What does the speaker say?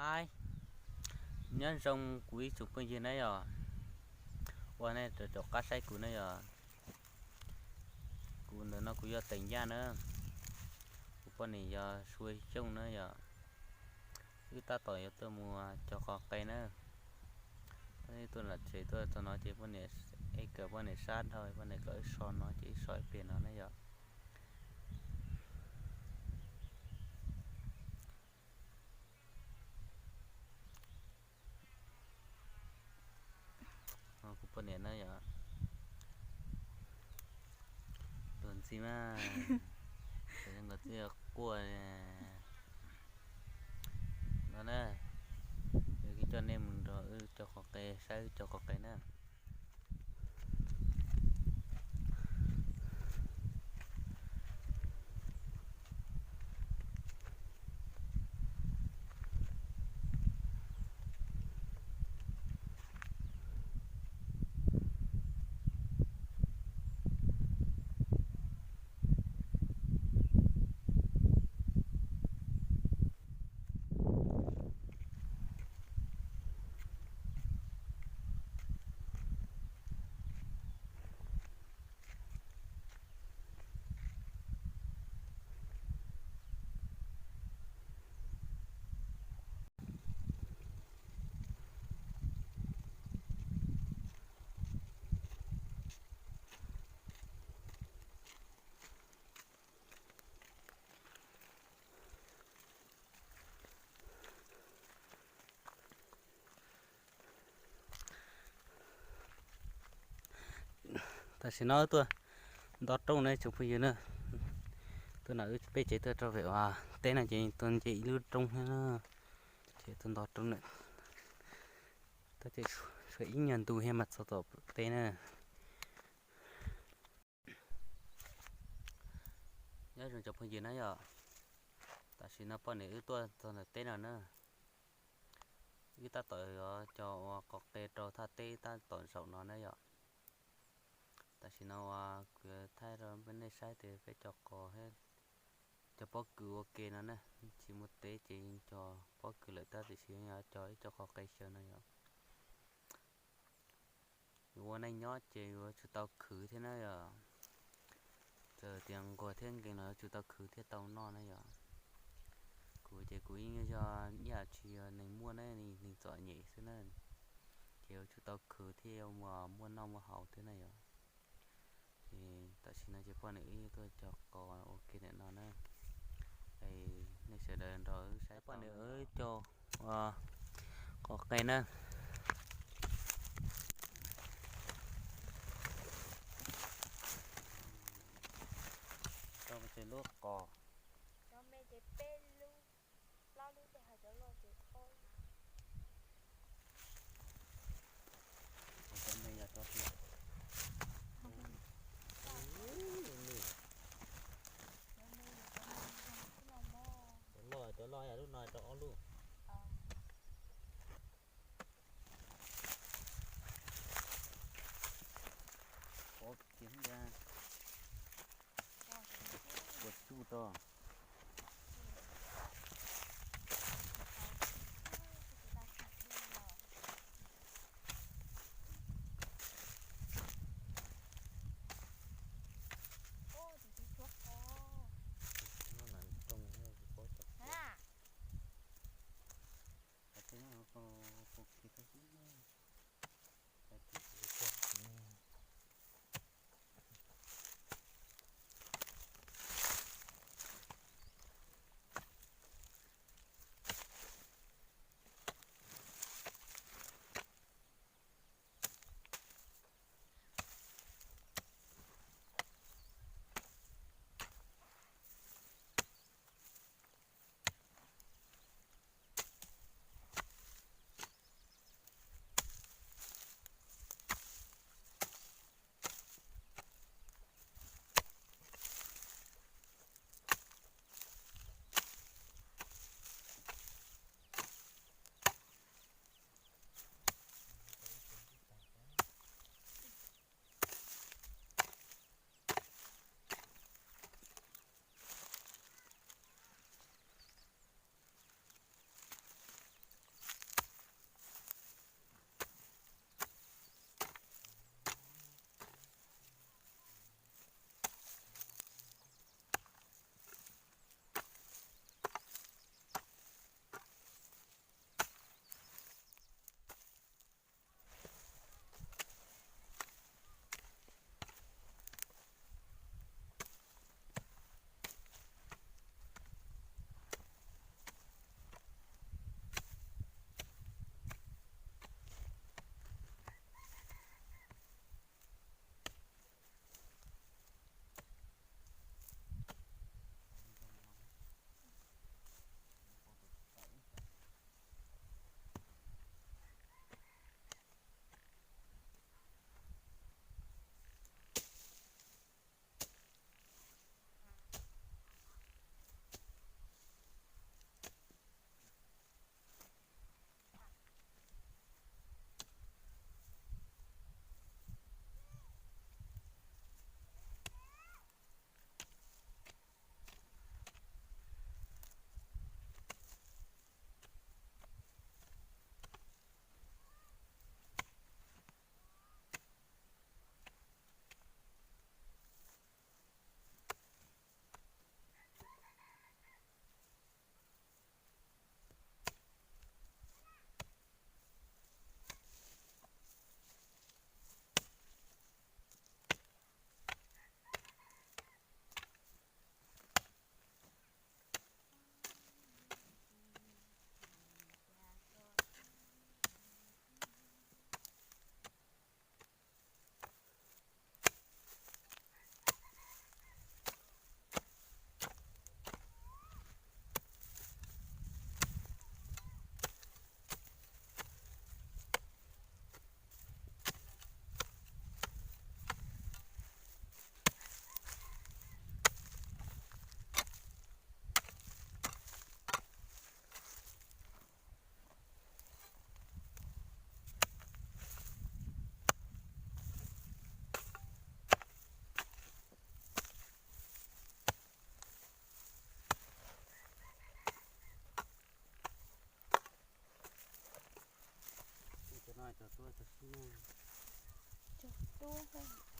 Ai, nyob zoo kuv ib tsoom phooj ywg na yom, uas nej rov qab saib kuv na yom. Kuv ntawm no kuv yog Teem Yaj na, kuv poj niam yog Sua Xyooj na yom. Wb tab tom yuav tuaj mus cog qos qe na. Tuaj lam tsev tuaj txog no ces poj niam, es kawm poj niam sab dhau, poj niam kom wb so no ces wb so ib pliag no na yom. Kuv poj niam na yom, luag ntxhi mas, nkawd twb quaj no na. Wb coj nej mus nrog wb cog qos qe, saib wb cog qos qe na. Tam sim no tuaj nto roob na tsoom phooj ywg na. Tuaj no wb peb tsev tuaj rau pem uas teb no ces tuaj nce ib lub roob thiab na. Ces tuaj nto roob na. Tab sis tshuav ib nyuag ntu thiab mas txog tom teb na. Nyob zoo cov phooj ywg na yom, tam sim no poj niam wb tuaj txog ntawm teb no na. Wb tab tom yuav cog ua qos qe rau thaj teb tab tom zaum no na yom. Tam sim no uas kuv yuav thaij rau nej saib tias peb cog qos thiab cog pob kws ua ke no na. Tsis muaj teb ces yeej cog pob kws lawm tab tiam sis yeej yuav cog ib co qos qe xyaw no yom. Yuav ua neej nyob ces yuav tsum tau khwv thiab na yom. Txawm tias nquag thiab nkees los yuav tsum tau khwv thiaj tau noj na yom. Kuv ces kuv yeej yog ib yam tsis yog neeg muaj na, neeg txom nyem xwb na. Ces yuav tsum tau khwv thiaj yuav muaj noj muaj haus thiab na yom. Ces tam sim no ces poj niam wb tuaj cog qos ua ke ntawm no na. Es nej sawv daws nrog wb saib poj niam wb cog qos qe na. Cov me ces peb lub, plaub lub tej, ho cov loj ces ob lub. Cov me yog cov tiag. Cov loj, cov loj yog lub no rau ob lub. Qos kiag ntag. Ua tsuj rau. Cog duab.